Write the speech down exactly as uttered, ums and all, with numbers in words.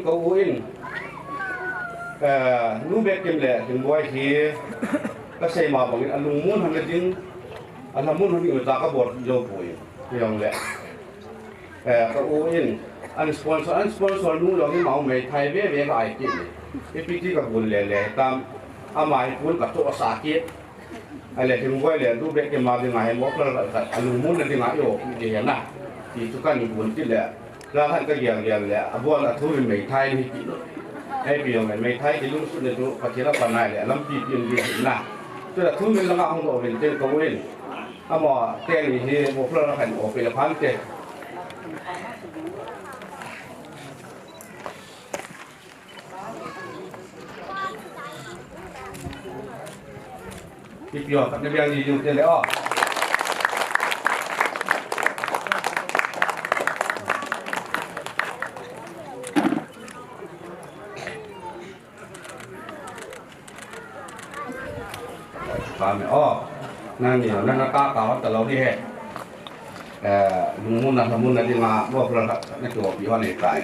Ka u in, eh, Nu Betkim le Lhingboi hi, kasei ma bangin alungmon hon ding, alhamon hon ding ta kabol jou poi. Hijongle, eh, ka u in, an sponsor, an sponsor nu jong hi mau meithai veve ka ai kit. Ipi ti kabol le le tam, ama hi pun katoh sa kit. Ale Lhingboi le Nu Betkim a dinga hi muffler khat, alungmon na dinga i-op kit ding ahi na. Ti chu kahin bol kit le, la khat kagel gel le, abol a thu in meithai hi kit lou. Ipi jong le meithai kilungsetna chu Pathen apan nai le, lampi pi um ding ahi na. Chule thu min langa hung doh uvin tin ka u in. Amaho teni hi muffler khat in-op le phante. Ipi o, khat na bia ni jong te le o. Ka me o. Nangni, nang na ka ka ta lou di he. Eh, lungmon na, lhamon na dinga, muffler khat na ki-op pi ho nei tai.